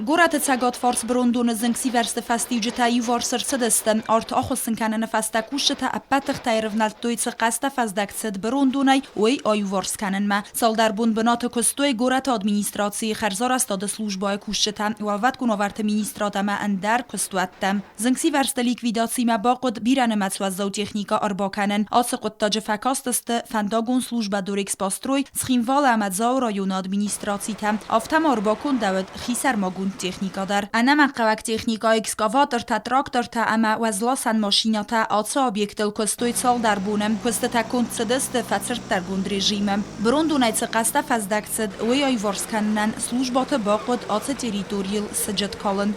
Горӕты цӕгатфарс бырондоны зынгсивӕрзты фӕстиуджытӕ иуварс ӕрцыдысты. Арт ахуыссын кӕныны фӕстӕ кусджытӕ ӕппӕт тыхтӕй ӕрывнӕлдтой, цы хъӕстӕ фӕздӕг цыд бырондонӕй, уый аиуварс кӕнынмӕ. Цалдӕр бон бынаты куыстой горӕты администрацийы хӕрзарӕзтады службӕйы кусджытӕ, уӕлвӕткон уавӕрты министрад ӕмӕ ӕндӕр куыстуӕттӕ. Зынгсивӕрзты ликвидацимӕ бахъуыд бирӕнымӕц уӕззау техникӕ ӕрбакӕнын. Ацы хъуыддаджы фӕкастысты фӕндагон службӕ Дорэкспострой, Цхинвалы ӕмӕ Дзауы районы администрацитӕ. Афтӕ ма ӕрбакондӕуыд хисӕрмагонд техникӕ дӕр. Ӕнӕмӕнгхъӕуӕг техникӕ, экскаватортӕ, трактортӕ ӕмӕ уӕзласӕн машинӕтӕ ацы объектыл куыстой цалдӕр боны. Куыстытӕ конд цыдысты фӕцырддӕргонд режимы. Бырондонӕй цы хъӕстӕ фӕздӕг цыд, уый аиуварс кӕнынӕн службӕты бахъуыд ацы территорийыл сыджыт калын.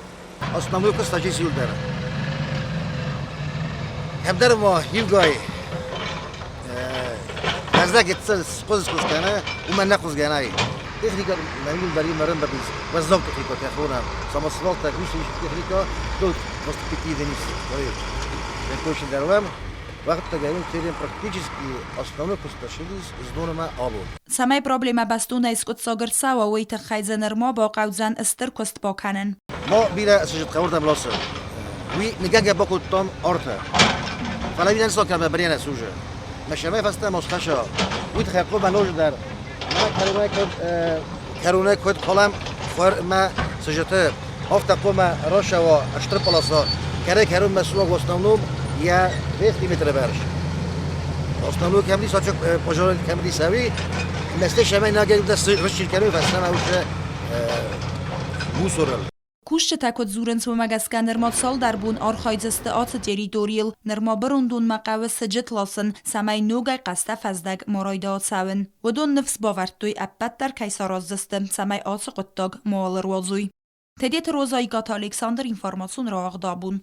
Основной куыстаджы зилдӕр. Кӕмдӕр ма иугай фӕздӕг еццел скъуыз кӕны, уымӕн нӕ хъуызгӕнӕй. Техника мӕнгыл дӕр мӕрын уӕззау техника тӕхона. Самосвал так выше техника до 25 единиц. Точно дӕр вахт терем практически основной куысташилис знонымӕ абон. Цӕмӕй проблемӕ бӕстонӕй скъуыддзаг ӕрцӕуа, уый тыххӕй дзы нырма бахъӕудзӕн стыр куыст бакӕнын. Ма бирӕ сыджыт хъӕуырдӕм ласы. Уый ныгӕнгӕ бакодтам арты. Фӕлӕ уый нӕ кӕмӕ бирӕ служы. Мӕ сӕмӕй фӕстӕмӕ схӕса. Уый тыххӕй хъуамӕ ноджыдӕр мӕ кӕронӕй куыд кӕронӕй куыд халӕм хуар ӕмӕ сыджыты. Афтӕ хъуамӕ рацӕуа стыр полоса. Кӕрӕй-кӕронмӕ суаг в основном йӕ верхний метры бӕрц. Основной кӕмди сачок пожар кӕмди цӕуи, Mesle шемей нагӕ рысчил кӕнуй фӕстӕмӕ уже мусорыл. Кусджытӕ куыд дзурынц, уымӕ гӕсгӕ нырма цалдӕр бон архайдзысты ацы территорийыл. Нырма бырондонмӕ хъӕуы сыджыт ласын, цӕмӕй ногӕй хъӕстӕ фӕздӕг ма райдайа цӕуын. Уыдон ныфс бавӕрдтой, ӕппӕт дӕр кӕй сараздзысты, цӕмӕй ацы хъуыддаг мауал ӕруадзой. Тедеты Роза, Икъаты Александр, информацион рауагъд абон.